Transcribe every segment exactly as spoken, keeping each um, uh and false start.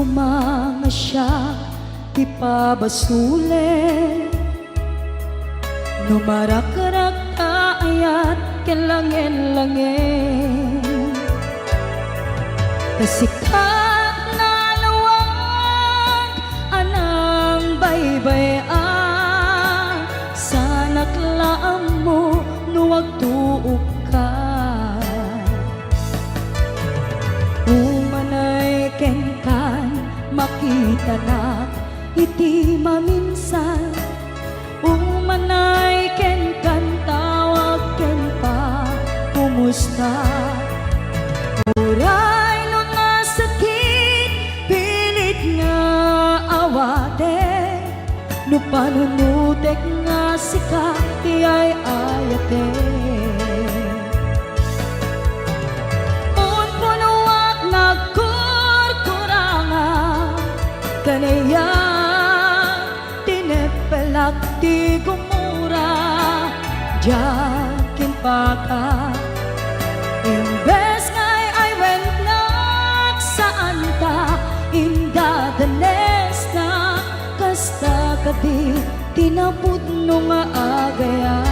koma nga siak ti pabasolen, no marakrak ta ayat ken langen-langen. Ta sika nalawag a nangbay-bay-ak, saanak la ammo no agtuokka. Umanay kenkan, makitanak iti maminsan. Umanay kenkan, tawag ken pakumusta. Uray no nasakit, pilit nga awatek. No panunotek nga sika ti ay-ayatek. Unpunoak nagkurkuranga, kaniak tineppelak ti gumura, diak impaka. Imbes nga ay-aywennnak, saanta indadanesna, kasta kadi ti napudno nga agayam.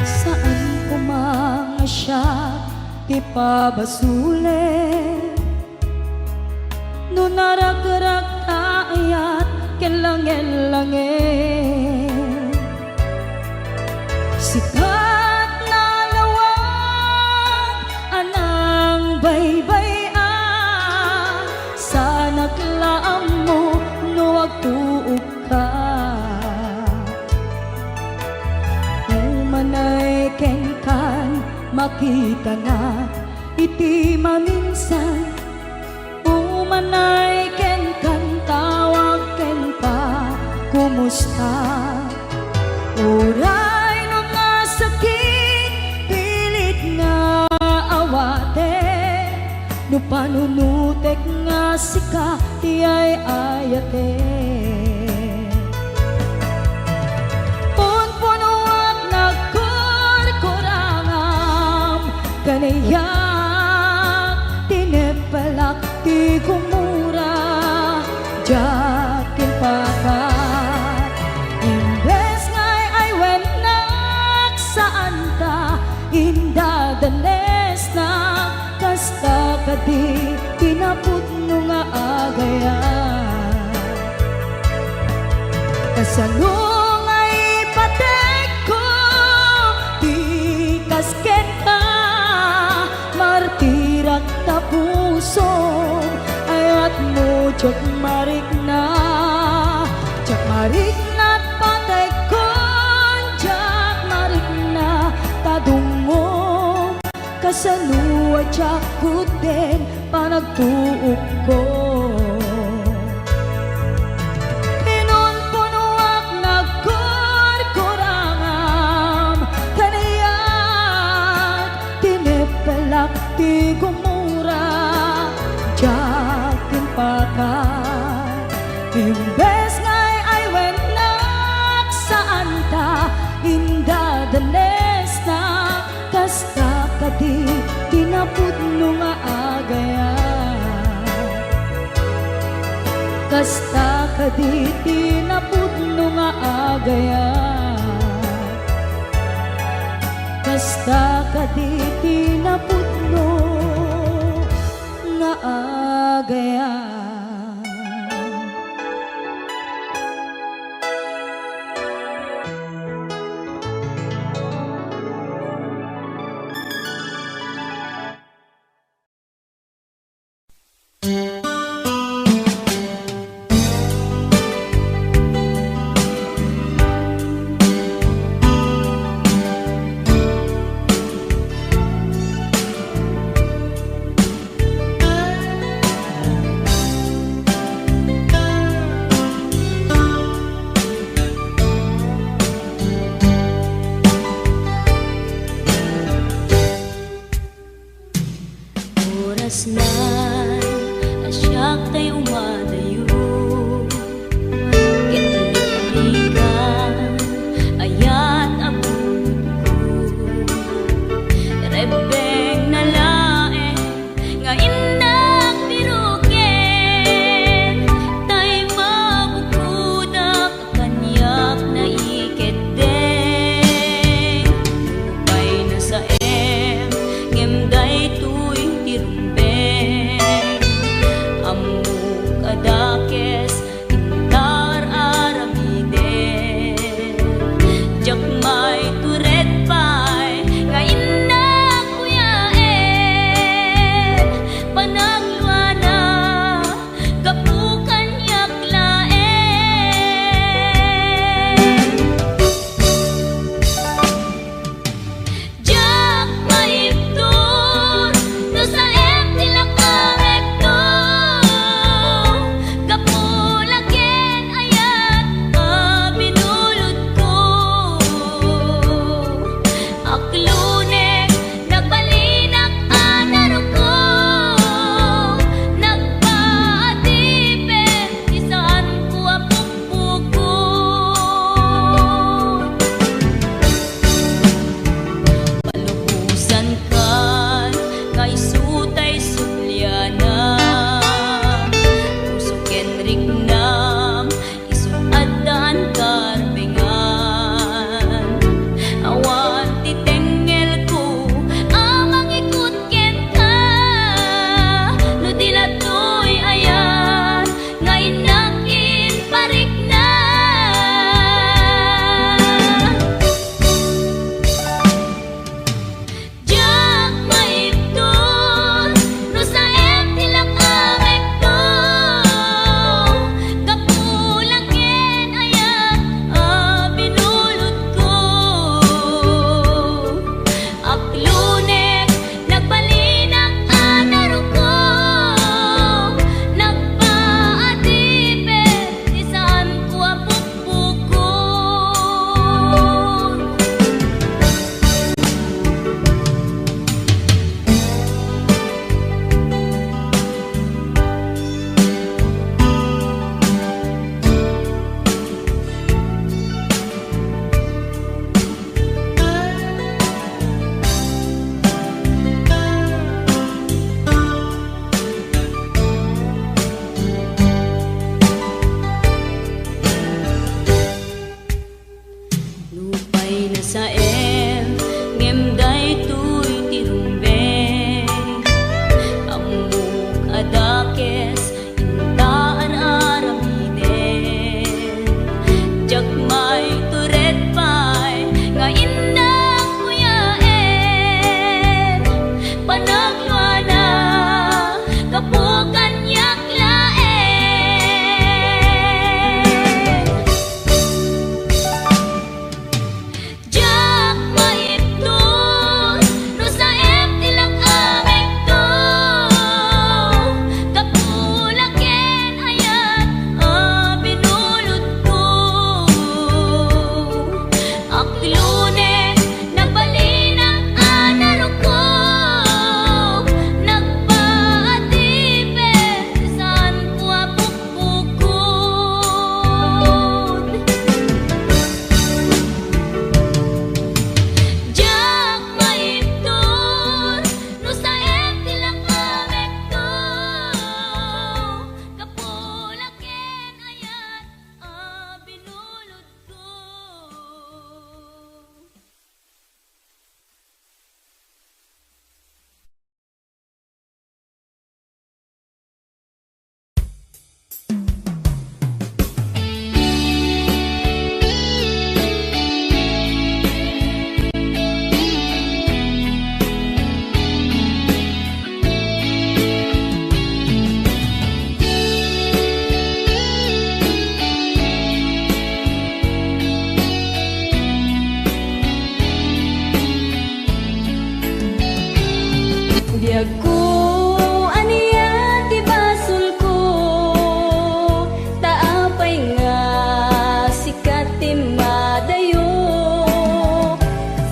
Saan koma nga siak ti pabasolen, no narakrak ta ayat ken langen-langen. Sika nalawag a nangbaybay-ak, saanak la ammo no agtuokka. Umanay kenkan, makitanak iti maminsan. Umanay kenkan, tawag ken pakumusta. Uray no nasakit, pilit nga awatek. No panunotek nga sika ti ay-ayatek. Unpunoak nagkurkurangam, kaniak tineppelak ti gumura, diak impaka. Imbes nga ay-aywennak, saanta indadanesna, kasta kadi ti napudno nga agayam. Kasano nga ipatekko ti kas kenka, martirak ta pusom, ayatmo diak marikna, diak marikna ta patekkon, diak marikna ta dungngom. Kasano a diak kudden panagtuokko? Pinunpunoak nagkurkurangam, kaniak tineppelak ti gumura, diak impaka. Imbes nga ay-aywennak, saanta indadanesna, kasta kadi ti napudno nga agayam. Kasta kadi ti napudno nga agayam. Kasta kadi ti napudno nga agayam. Kasnan a siak tay umadayo, ket liklikan ayat a bunotko. Rebbengna laeng nga innak piruken, tay mabukodak kaniak naikeddeng. Nupay nasaem, ngem daytoy ti rumbeng. Ammok a dakes, intar aramiden. Diak maitured pay nga innak kuyaen. Panagluana, gapu kaniak laeng. Diak maibtur no saem ti lakamekto, gapu la ken ayat a binulotko. Aklunek, nagbalinak a naruko, nagpaadipen ti saanko a pukpukon. Malubosankan nga isu tay sublianam, puso ken riknam, isu addaan karbengan. Awan ti tengngelko a mangikut kenka, no di la toy ayat nga innak imparikna. Diak maibtur no saem ti lakamekto, gapu la ken ayat a binulotko. Aklunek, nagbalinak a naruko, nagpaadipen ti saanko a pukpukon. Nupay nasaem, ngem daytoy ti rumbeng. Ammok a dakes, inta ar-aramiden. Diak maitured pay nga innak kuyaen. Panagluana, gapu kaniak laeng. Diak maibtur no saem ti lakamekto, gapu la ken ayat a binulotko. Aklunek, nagbalinak a naruko, nagpaadipen ti saanko a pukpukon. Diak maibtur no saem ti lakamekto, gapu la ken ayat a binulotko. Biagko, ania ti basolko? Ta apay nga sika ti madayo?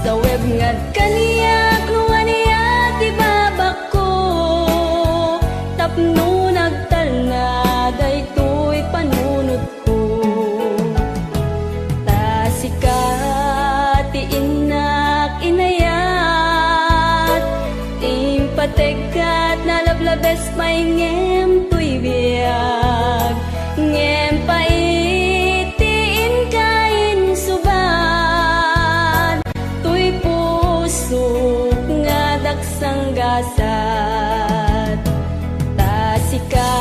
Saweb nga kaniak no ania ti babakko. pay ngem toy biag, ngem pait ti inka insubad. Toy pusok nga daksanggasat, ta sika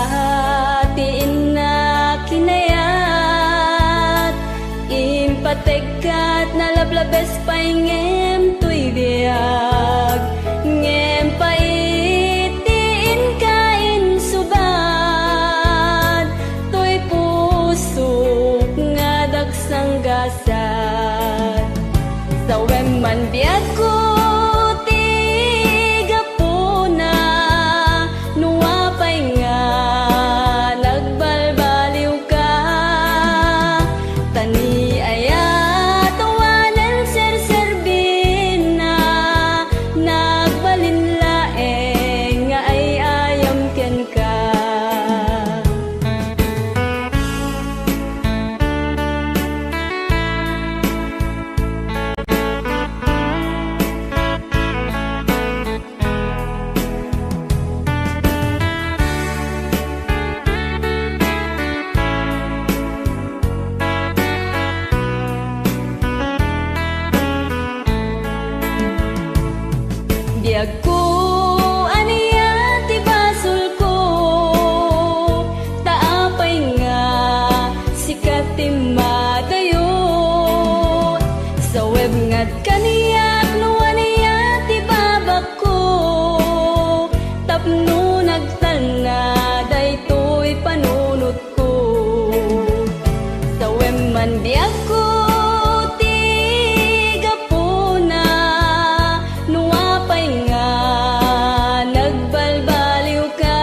ti innak kinayat. Impategka, nalablabes pay ngem toy biag, ngem pait ti inka insubad. Toy pusok nga daksanggasat, sawem man biagko ti gapuna. No apay nga nagbalbaliwka, ta ni ayat awanen serserbina, nagbalin laeng nga ay-ayam kenka. Biagko, ania ti basolko? Ta apay nga sika ti madayo? Saweb nga kaniak no ania ti babakko, tapno nagtalna daytoy panunotko. Sawem man biagko ti gapuna, no apay nga nagbalbaliwka.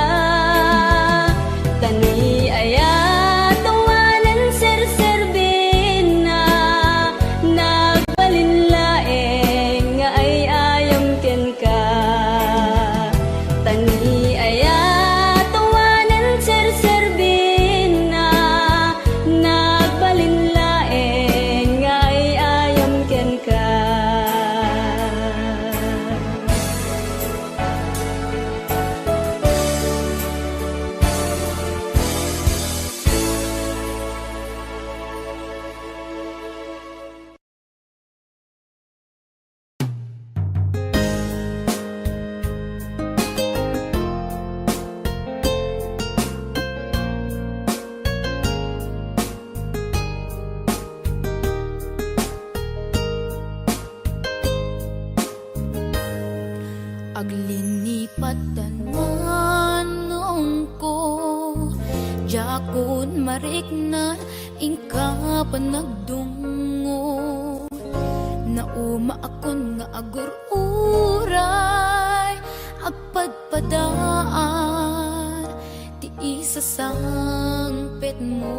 Ta ni ayat awanen serserbina, nagbalin laeng nga ay-ayam kenka. Ta ni ayat awanen serserbina, nagbalin laeng nga ay-ayam kenka. Aglinipatan manongko, diakon mariknan inka panagdungngo. Naumaakon nga agur-uray, agpadpadaan ti isasangpetmo.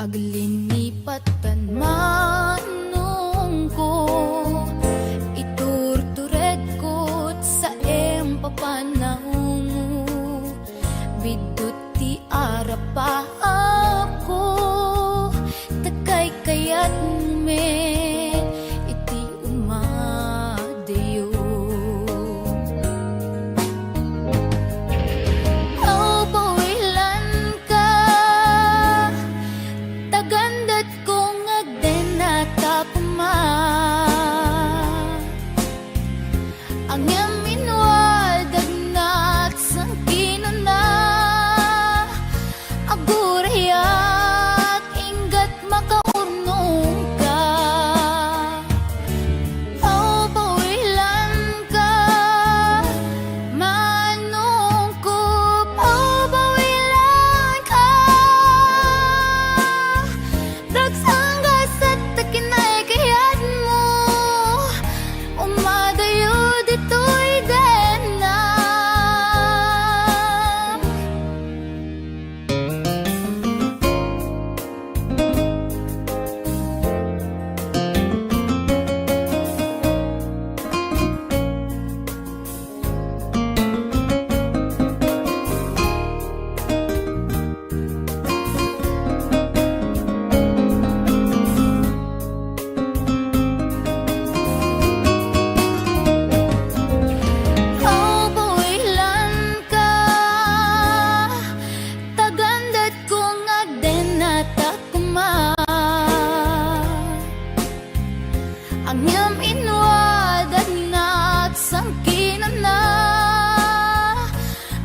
Aglinipatan manongko, iturturedko ti saem papanawmo. Biddut ti arapaapko, ta kaykayatmo met iti umadayo. Aw, pawilanka, ta gandatko nga agden a tapuma. Ngem inwaldagna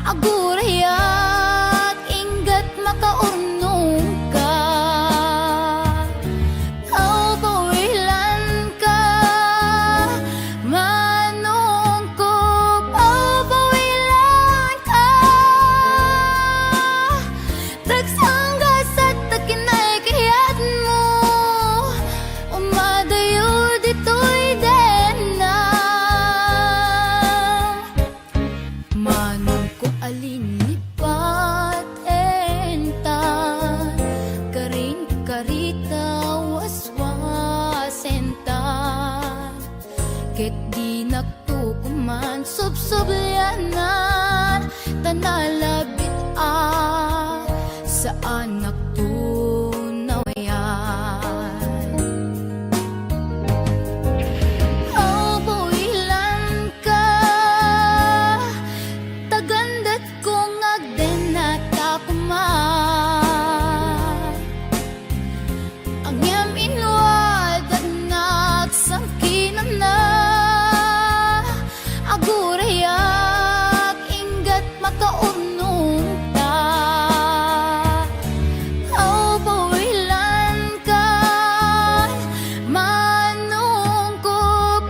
Agurayak, inggat makaurnongka. Pawpawilanka, manongko, pawpawilanka. Dagsa a gasat ta kinay kayatmo, umadayo ditoy denna. Manongko a linlipat enta, karin karita waswasenta. Ket dinakto koman subsublianan, ta nalabit a saanakto nawayan. Aw, buwilanka, tagandat kong agdenna ta koman. Ngem inwadannak sangkinana, agurayak inggat makaurnongta. Aw, buwilankan, manongko,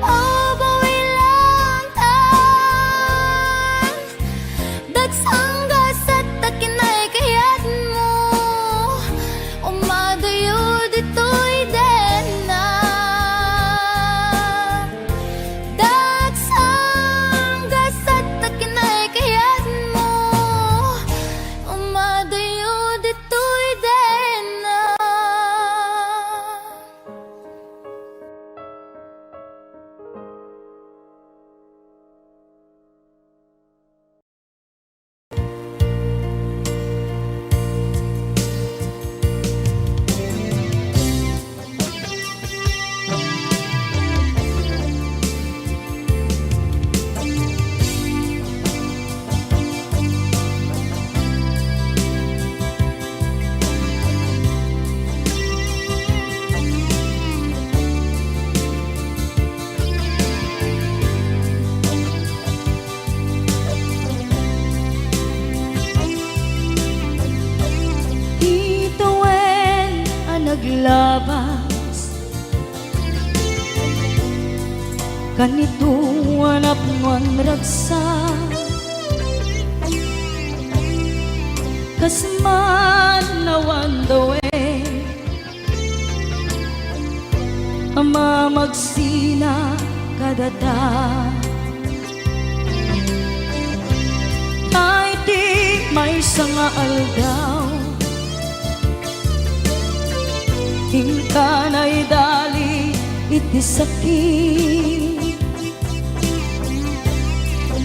aw, buwilankan. Dagsa a gasat ta kinay kayatmo, umadayo ditoy denna. Dagsa a gasat ta kinay kayatmo, umadayo ditoy denna. Itawen a naglabas, kanito a napnoan ragsak, kas man awan dawen a mamagsina kadata. Ay, ti maysa nga aldaw, inka naidali iti sakit.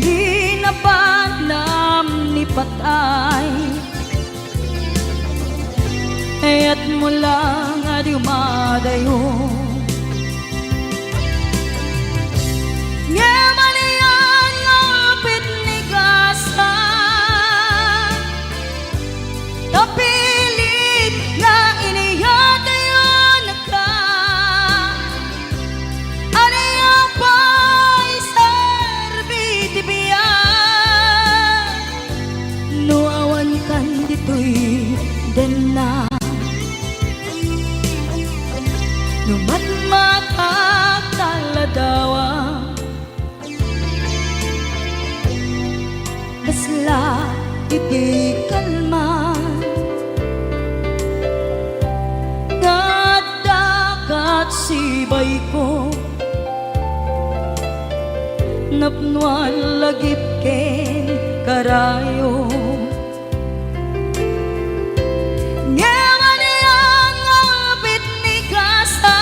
Di nabanam ni patay, kayatmo lang a di umadayo. Ngem ania nga upit ni gasat, ta pilit nga iniyatayonka. Ania pay serbi ti biag no awankan ditoy denna? No matmatak ta ladawak, kasla iti kalman nga adda kat sibayko, napnoan lagip ken karayo. Ngem ania nga upit ni gasat,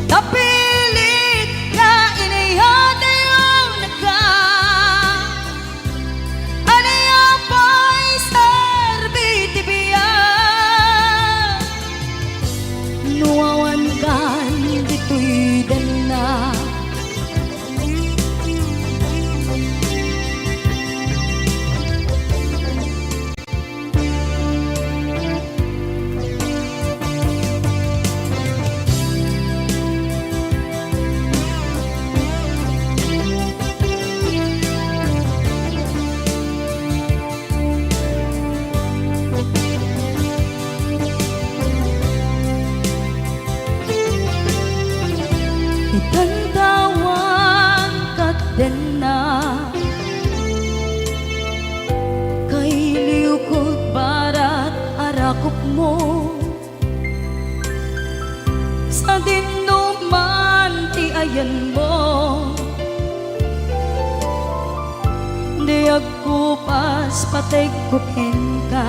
ta pilit nga iniyatayonka. Ania pay serbi ti biag no awankan ditoy denna? denna. Kailiwkod barat a rakupmo, sadinno man ti ayanmo. Di agkupas pategko kenka.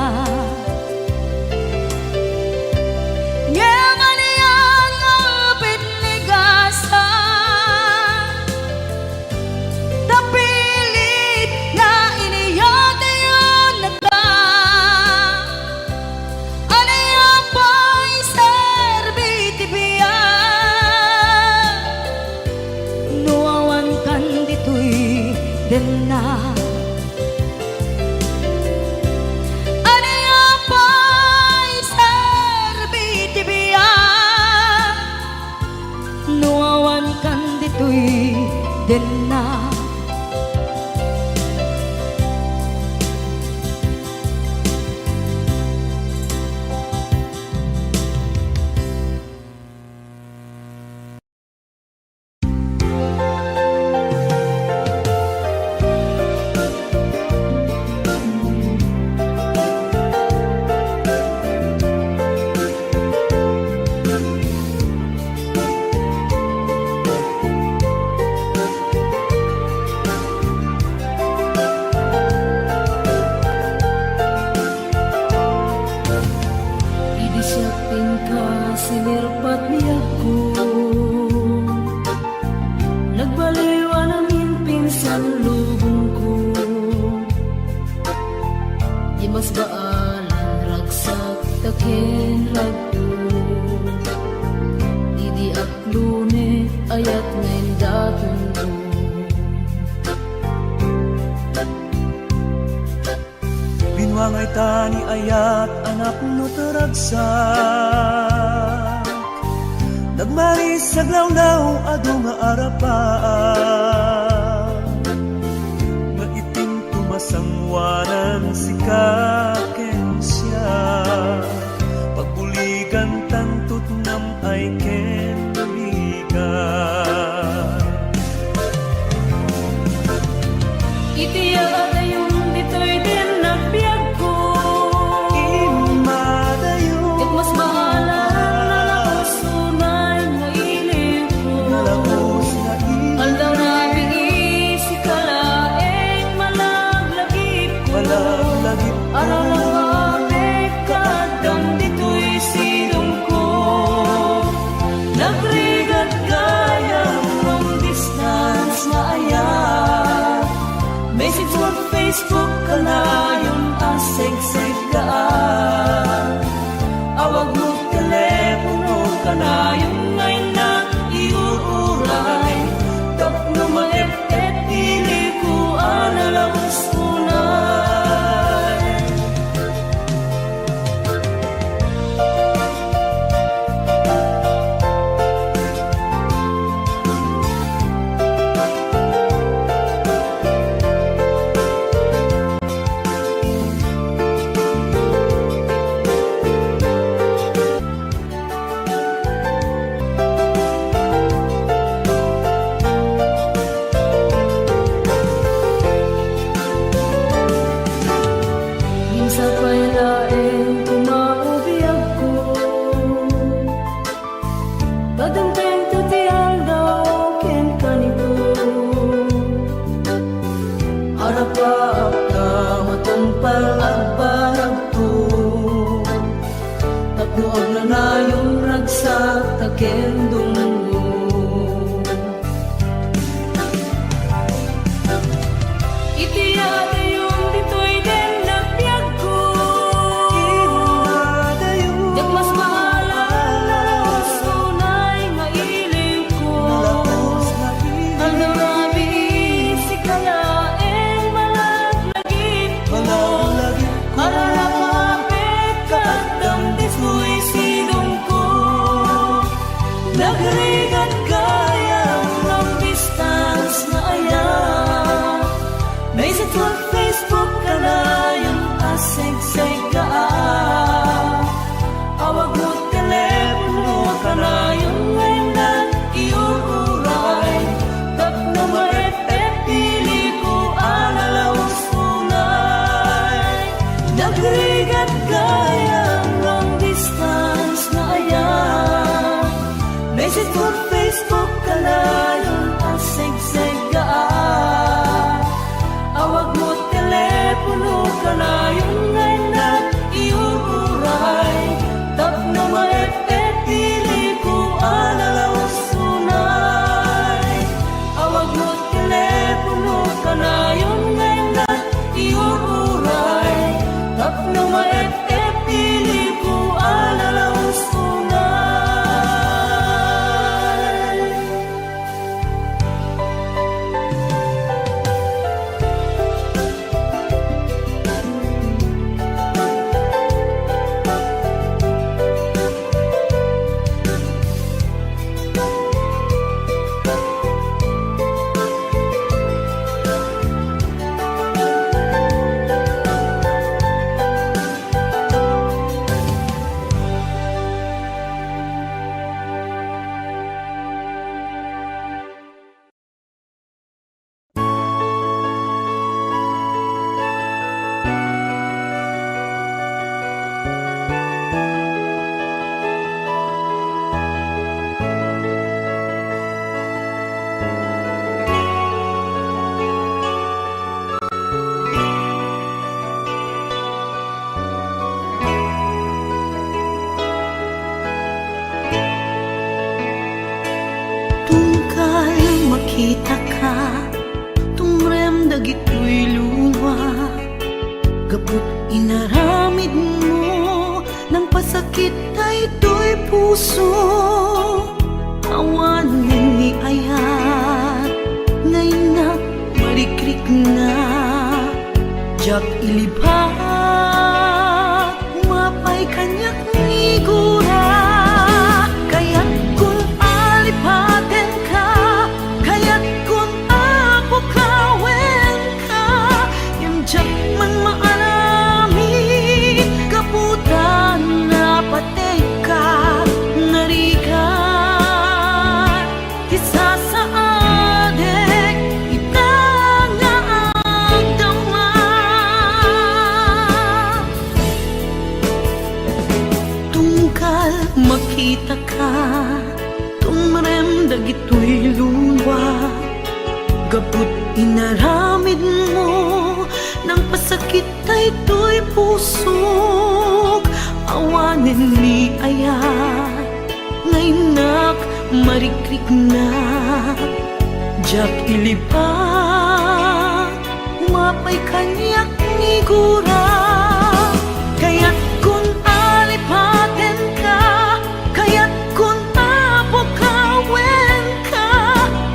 Ngem ania nga pitnigasan, ta pilit nga iniyatayonnaka. Ania pay serbi ti biag no awan kan ditoy denna? Ania pay serbi ti biag no awan kan ditoy denna? Idi siak kenka sinirpat biagko, nagbaliw a namin pinsan lubongko. Di mas baalan ragsak ta ken ragto. Idi ak lune, ayat nga indatonko. Binuangay ta ni ayat a napno ta ragsak. Nagmaris aglawlaw adu nga arapaak. Nga itinto masangoanan sika ken siak. Pagbuligan tanto ti nam-ay ken buligan. Iti adayon ditoy denna biagko. Immadayon. Ket mas baalan a nalabos unay nga iliwko. Nalabos nga iliwko. Aldaw rabii sika laeng malaglagipko. Malaglagipko. Araragapek ka addam ditoy sidongko. Nagrigat gayam long distance nga ayat. Message mo Facebook, kanayon a segseggaan. Awag mo telepono, kanayon nga innak iuray. Tapno maep-et ti iliwko a nalabos unay. Ngem sapay laeng tumao biagko. Padengpengto ti aldaw ken kanito. Arapaak ta matungpal agbanagto. Tapno agnanayon ragsak ta ken dungngom. Iti adayon ditoy denna biagko. Iti adayon. Diak mas baalan a nalabos unay nga iliwko. Nalabos nga iliwko. Aldaw rabii sika laeng malaglagipko. Malaglagipko. Araragapek ka addam ditoy sidongko. Nagri- Inaramidmo, nangpasakit daytoy puso, awanen ni ayat, nga innak marikrikna. Diak ilibat, umapay kaniak nigura. Kayat kon alipatenka, kayat kon apoka wenka, ngem diak man maaramid gapu ta napategka, narigat ti sasaadek ita nga agdama. Tunggal makitaka, tumrem dagitoy luluak. Gapu ta inaramidmo, nangpasakit daytoy pusok, awanen ni ayat, nga innak marikrikna. Diak ilibat, umapay kaniak nigura. Kayat kon alipatenka, kayat kon apoka wenka,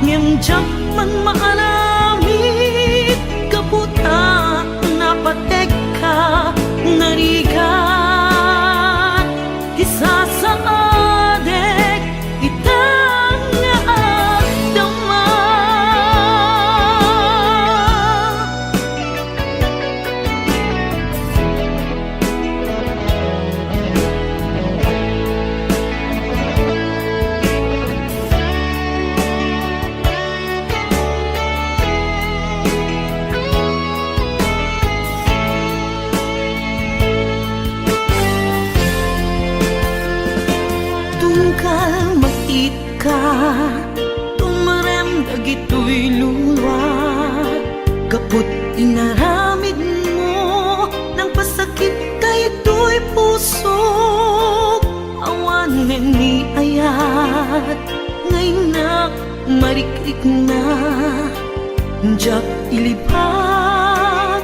ngem diak man maaramid gapu ta napategka, narigat ti sasaadek ita nga agdama. Tunggal makit- ka, tumrem dagitoy luluak. Gapu ta inaramidmo, nangpasakit daytoy pusok, awanen ni ayat, nga innak marikrikna. Diak ilibat,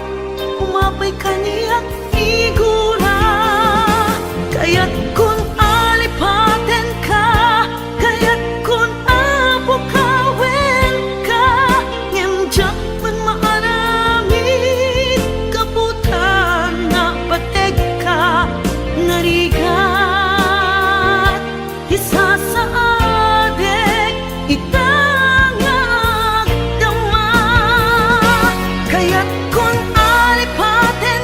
umapay kaniak nigura. Kayat kon alipatenka, kayat kon apoka wenka, ngem diak man maaramid gapu ta napategka, narigat ti sasaadek ita nga agdama. Kayat kon alipaten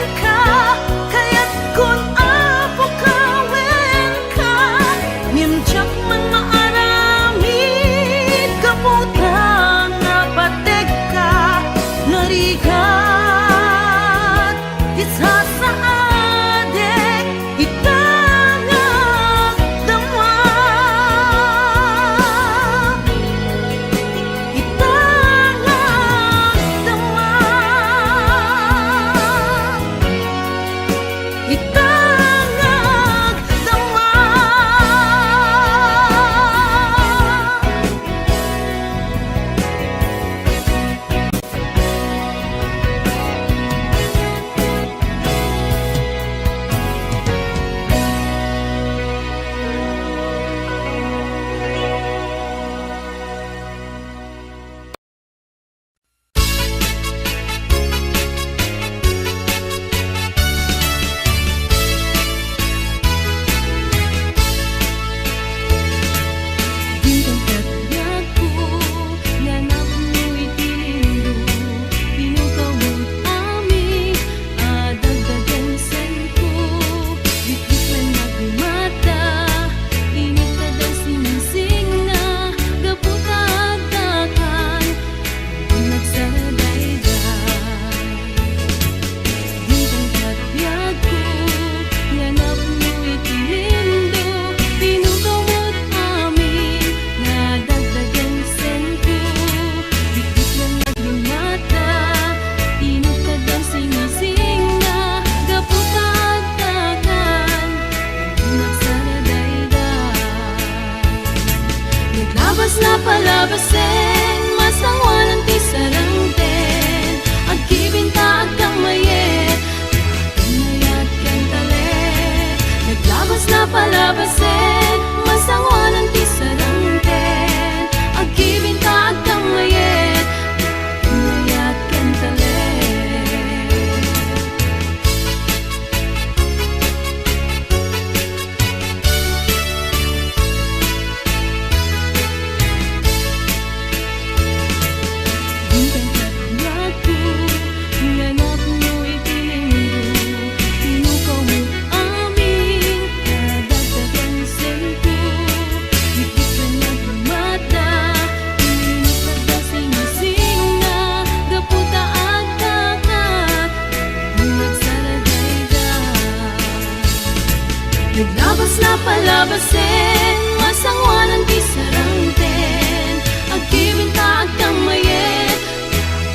Palabasen, masangoanan ti sarangten. Agkibinta, agkammayet,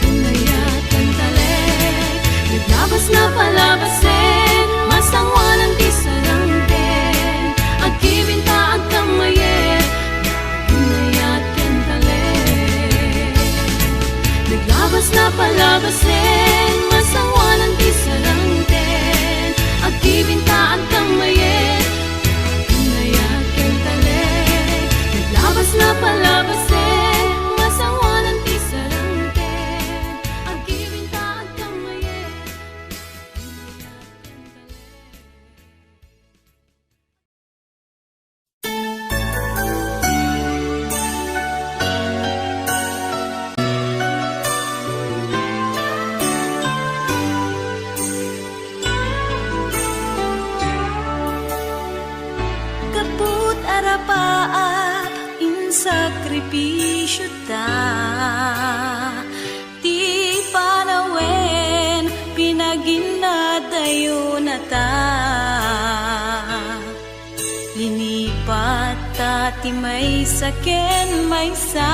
agkayat ken talek. Naglabas na palabasen, masangoanan ti sarangten. Agkibinta, agkammayet, agkayat ken talek. Naglabas na palabasen, masangoanan ti sarangten. Agkibinta, agkammayet, agkayat ken talek. Naglabas na palabasen, masangoanan ti sarangten. Agkibinta, agkammayet, agkayat ken talek. Gapu ta arapaat, insakripisiota. Ti panawen, pinaginnadayonata. Linipatta ti maysa ken maysa.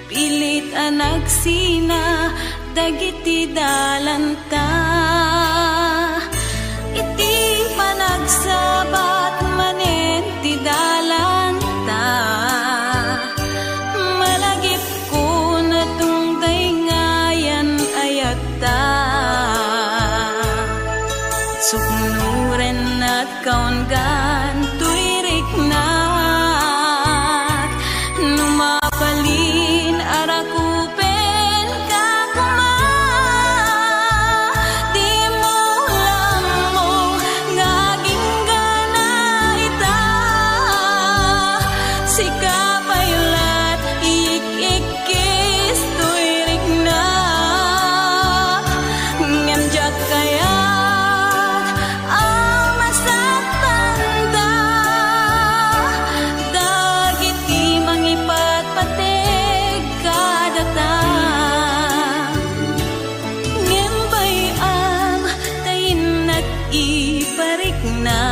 Pilit a nagsina dagiti dalanta. Iti panagsabat manen ti dalanta, malagipko natungday nga ayan ayatta. Suknorennak kaunggan toy riknak. No mabalin a rakupenka koma, dimo lammong nga aginggana ita. Sika pay lat, ik-ikkis toy riknak. Ngem diak kayat a masaktanda dagiti mangipatpateg kadata. Ngem bay-am ta innak iparikna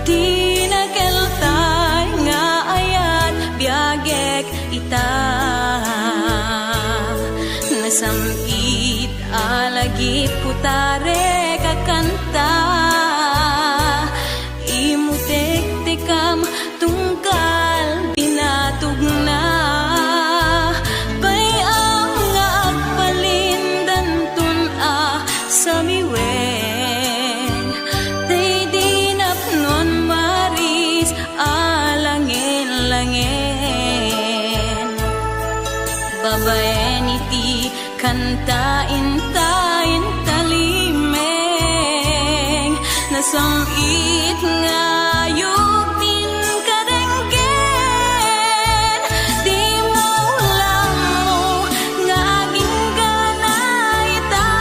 ti nakeltay nga ayat biagek ita. Nasam-it a lagip putarek a kanta. Imutektekam tunggal binatogna. Bay-am nga agbalindanton a samiwen. Daydi napnon maris a langen-langen. Babaen iti kanta inta, inta limeng, nasam-it nga ayup ti kadenggen. Dimo lammong nga aginggana ita.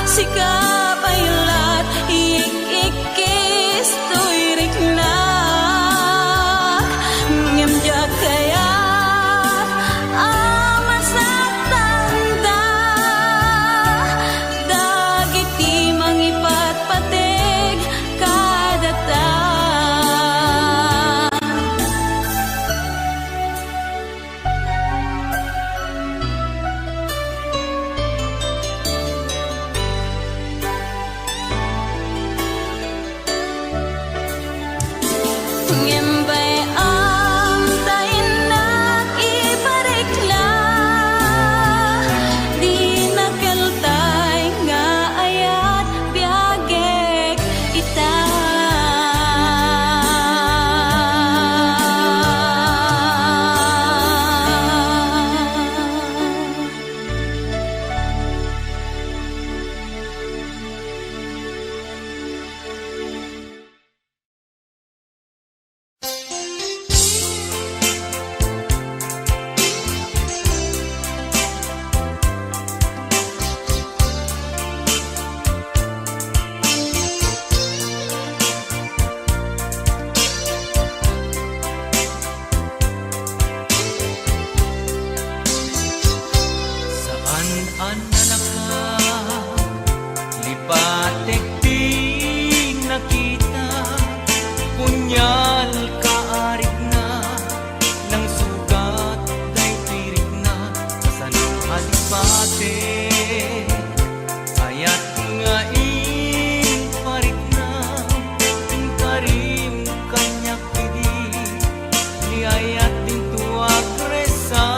Sika pay lat, ik-ikkis toy riknak. Ngem diak kayat a masaktanda dagiti mangipatpateg kadata. Pate, ayat nga impariknam, inkarim kaniak idi, ti ayat dinto agresa.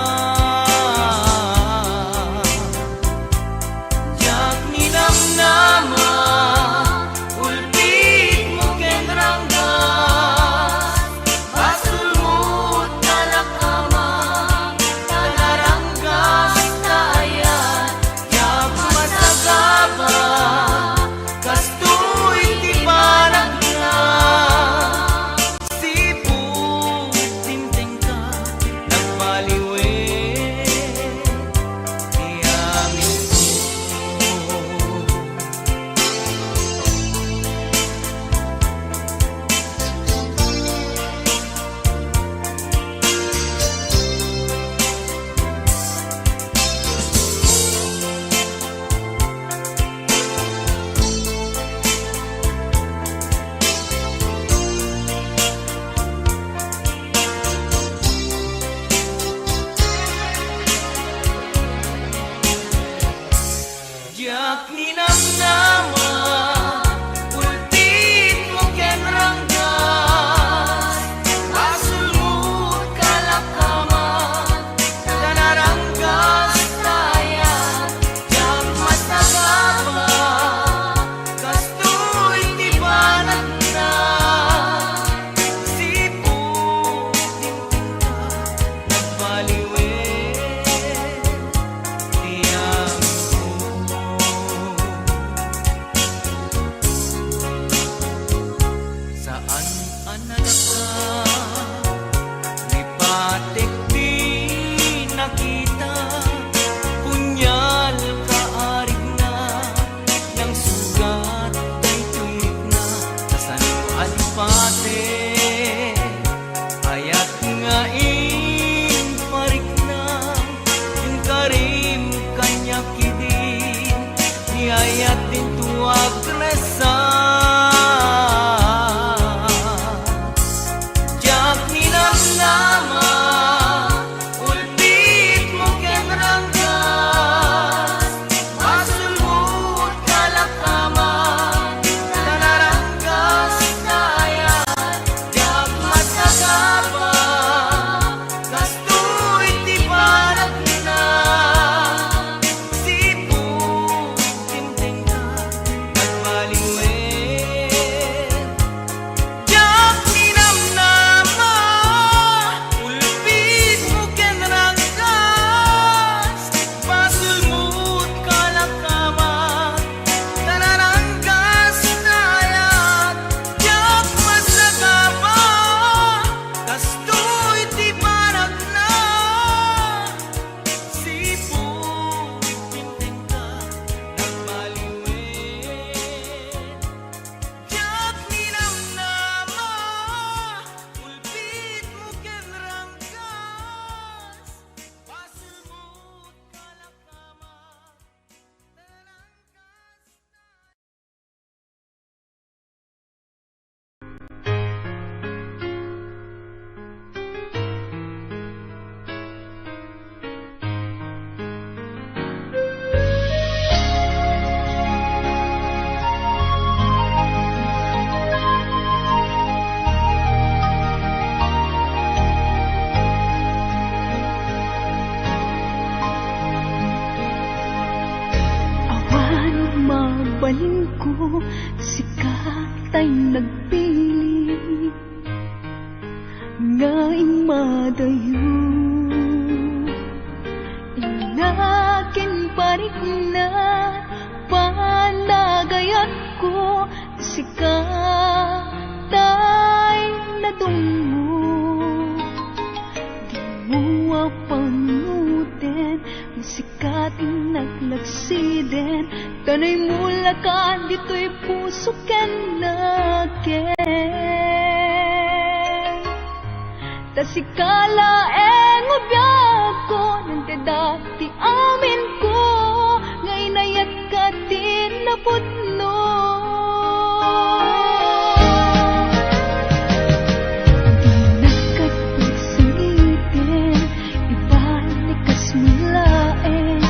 Diak ninamnama, ulpitmo ken ranggas, basolmo ta lakama, ta naranggas ta ayat, diak masagaba, kastoy ti panagna. Sipud dimtengka, nagbaliwen ti aminko. Diak ninamnama, ulpitmo ken ranggas, basolmo ta lakama, ta naranggas ta ayat, diak masagaba, kastoy ti panagna. Sipud dimtengka, nagbaliwen ti aminko. Saan a nadaka, ni Patek ti nakita, punyal kaarigna, nangsugat daytoy rikna, kasano a ni Patek, ayat nga imparikna, inkarim kaniak idi, ti ayat dinto agresa. Diak ninamnama, ulpitmo ken ranggas, basolmo ta lakama, ta naranggas ta ayat, diak masagaba, kastoy ti panagna. Sipud dimtengka, nagbaliwen. Diak ninamnama, ulpitmo ken ranggas, basolmo ta lakama, ta naranggas ta ayat, diak masagaba, kastoy ti panagna. Sipud dimtengka, nagbaliwen. Diak ninamnama, ulpitmo ken ranggas, basolmo ta lakama, ta naranggas ta Awan mabalinko, sika tay nagpili nga immadayo. Inna ken parikna, panagayatko, sika tay nadungmo. Dimo a panunoten, sika ti naglagsiden, ta naimulak ditoy puso ken nakem. Ta sika laeng nga biagko, nagdada ti aminko, nga inayatka ti napudno. Dinak pagsangiten, ibalik kas malaeng,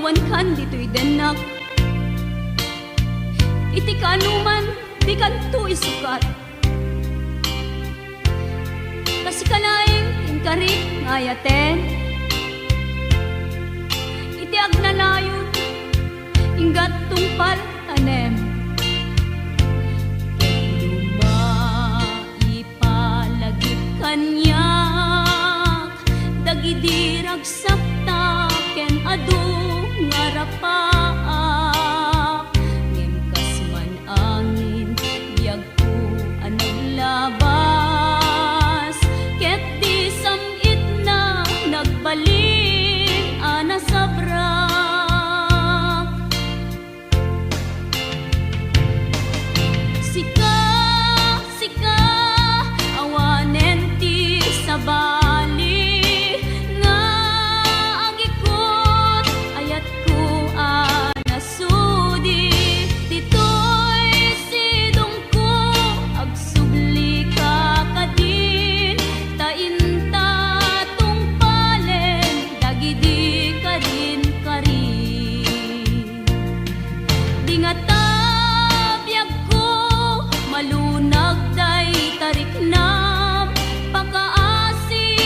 Awankan ditoy dennak. Iti kaanoman, dikanto isukat. Ta sika laeng ti inkarik nga ayaten. Iti agnanayon, inggat tungpal tanem. Ket no maipalagip kaniak dagidi ragsakta ken adu nga rapaak, ngem kas man-angin, biag ko a naglabas, ket di sam-itna nagbalin a nasabrak. Sika, sika, awanen ti sabali nga agikut, ayatko a nasudi. Ditoy sidongko, agsublika kadin, ta inta tungpalen dagidi karinkarin. Di ngata biagko malunag dayta riknam, pakaasi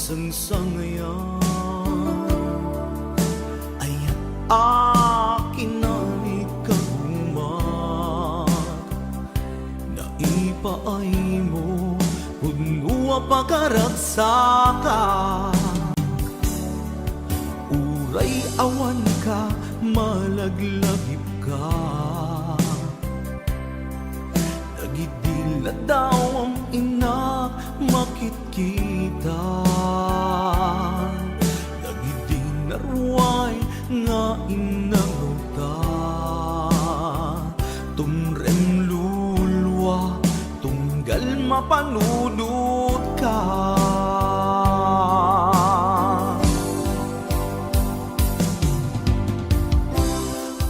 Sangsangayan, ayat a kinanikagumat, naipaaymo, pudno a pagaragsakan. Uray awanka, malaglagipka. Dagidi ladawam innak makitkita. Dagidi naruay nga innangawta. Tumrem lulua, tunggal mapanunotka.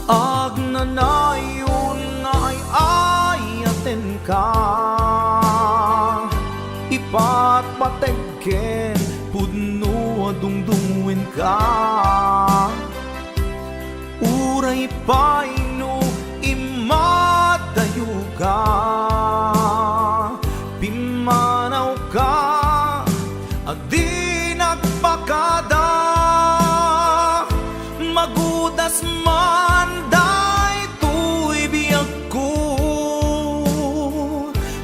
Agnanayon nga ay-ayatenka, ipatpateg ken pudno a dungdungngoenka. Uray pay no immadayoka, pimmanawka a di nagpakada. Magudas man daytoy biagko,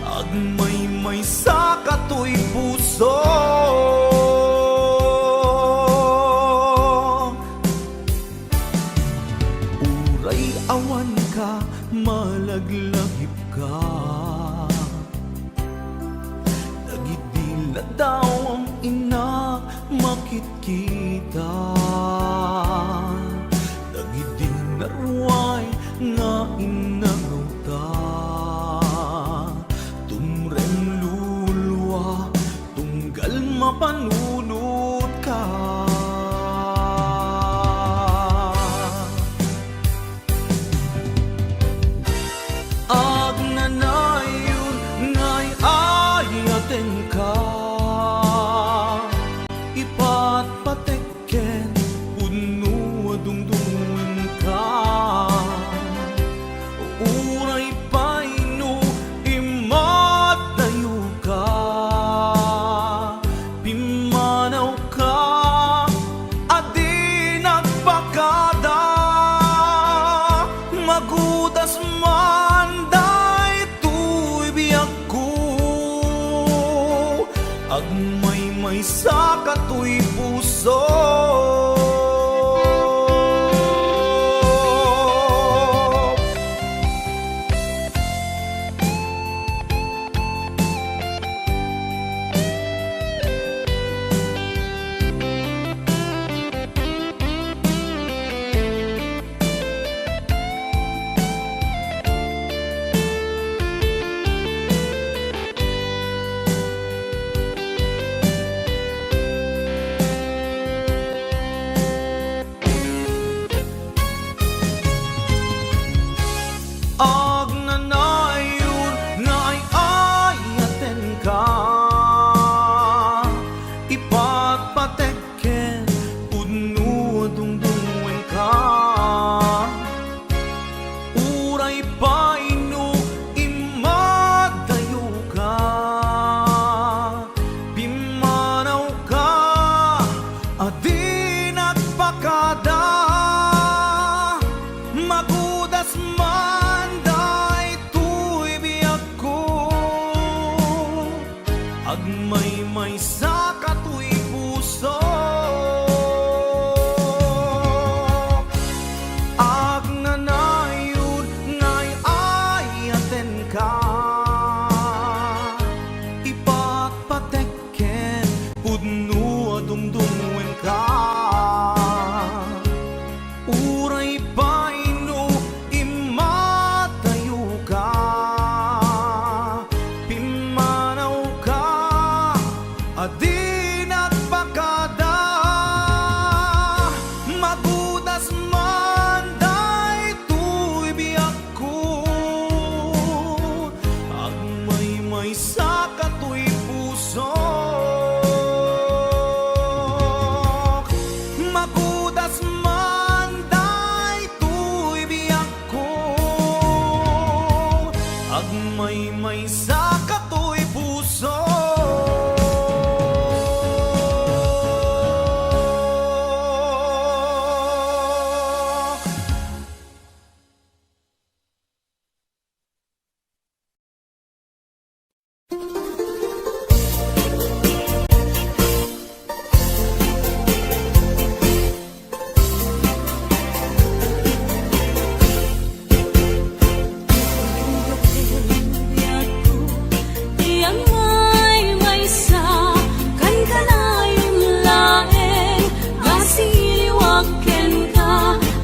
agmaymaysa katoy puso. Uray awanka, malaglagipka. Dagidi ladawam innak makitkita. Dagidi naruay nga innangawta. Tumrem lulua, tunggal mapanunotka. Agnanayon nga ay-ayatenka, ipatpatek ken pudno a dungdungngoenka. Uray pay no immadayoka, pimmanawka a di nagpakada. Magudas man daytoy biagko, agmaymaysa katoy puso. Agnanayon nga ay-ayatenka, ipatpatek ken pudno a dungdungngoenka. Uray pay no immadayoka, pimmanawka a di nagpakada. Magudas man daytoy biagko, agmaymaysa katoy puso. Agnanayon nga ay-ayatenka, ipatpatek ken pudno a dungdungngoenka. Uray pay no immadayoka, pimmanawka a di nagpakada. Magudas man daytoy biagko, agmaymaysa katoy puso. Magudas man daytoy biagko, agmaymaysa katoy puso. Kenka,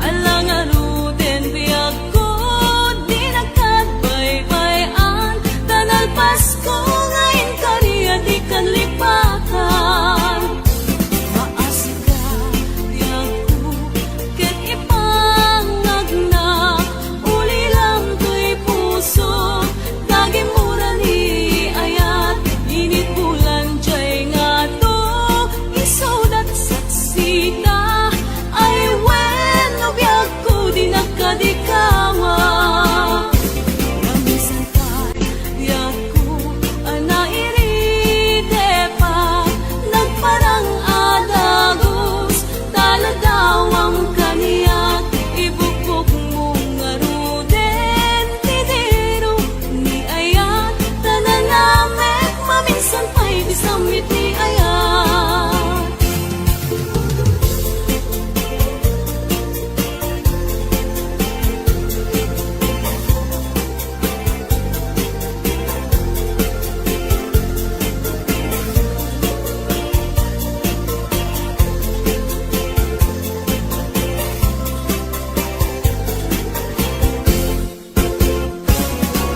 ala ngaruden biagko, dinak baybay-an, ta nalpasko nga inkari a dikan lipatan. Maasika, biagko, ket ipangagna, ulilam toy puso, ta gimmura ni ayat, init bulan jay ngato, isudat saksita, ay wenno biagko, dinak kadi kawa. Namisan pay biagko a nairitepa, nagparang a dagus, ta ladawam kaniak, ibukbokmo ngaruden ti diru ni ayat, ta nanamek maminsan pay ti sammit ni ayat.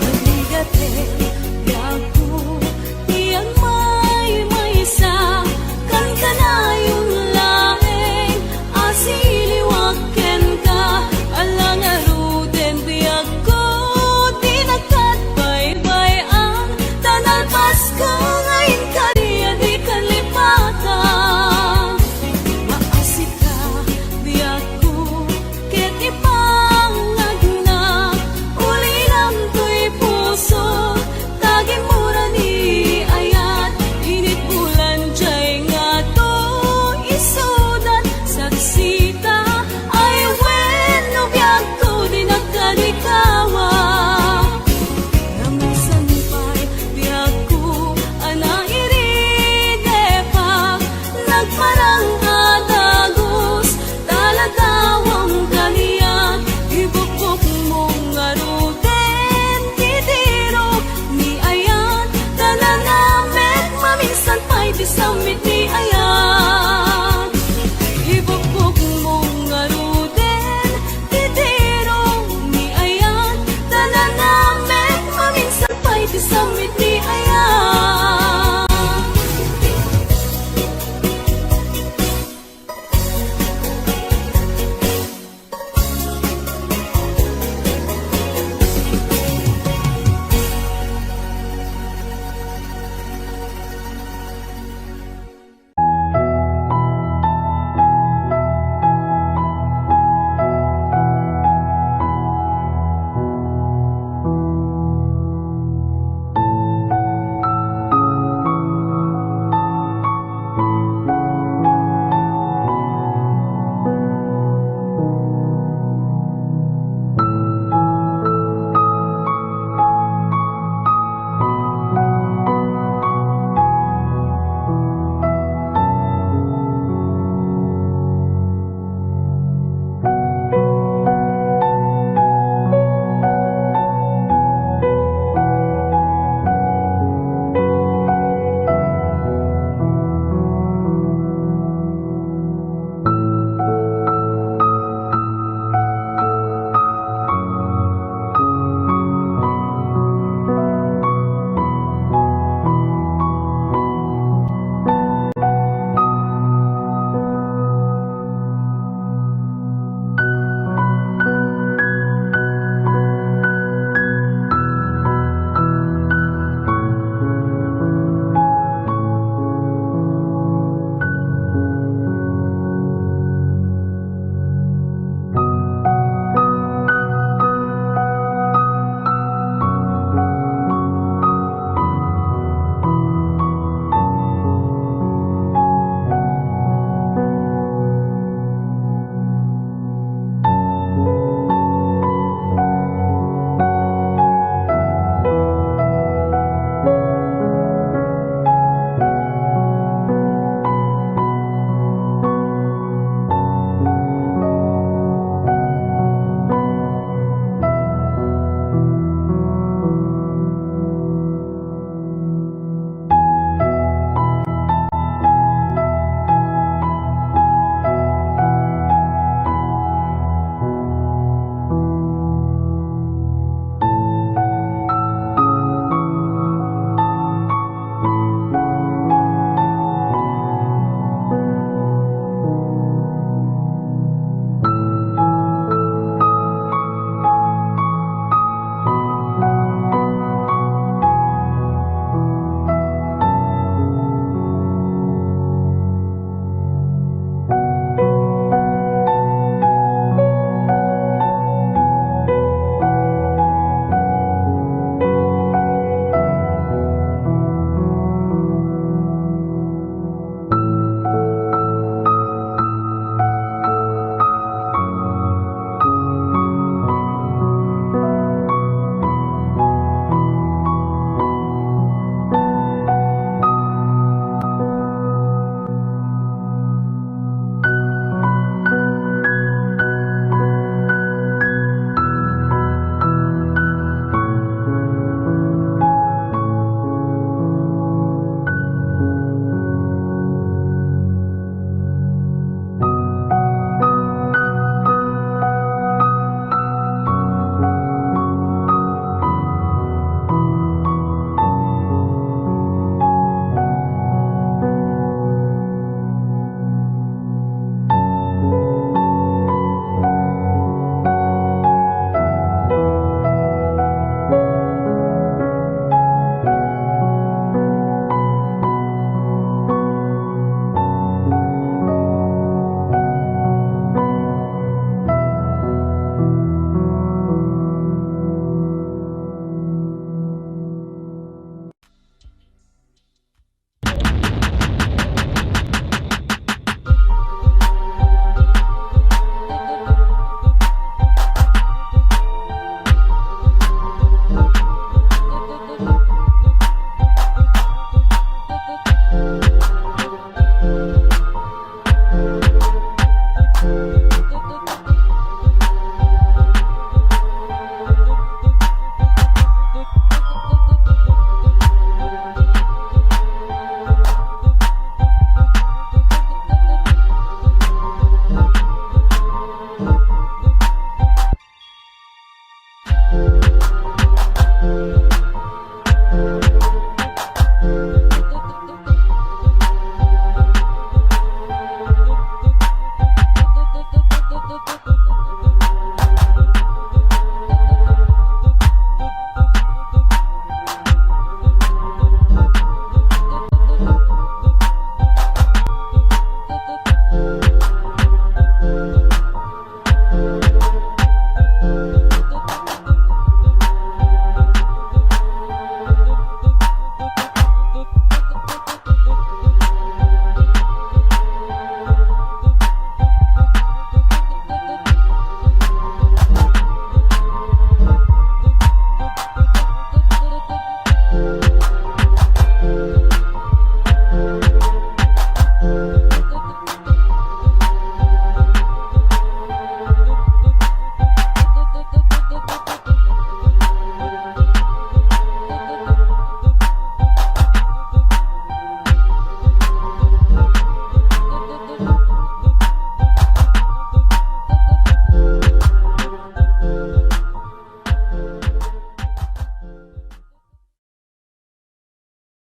Nagligate, biagko, ti agmaymaysa, kankanayon laeng a siliwak kenka, ala ngaruden biagko, dinak baybay-an, ta nalpasko nga inkari a dikan lipatan. Maasika, biagko, ket ipangagna, ulilam toy puso, ta gimmura ni ayat, init bulan jay ngato, isudat saksita,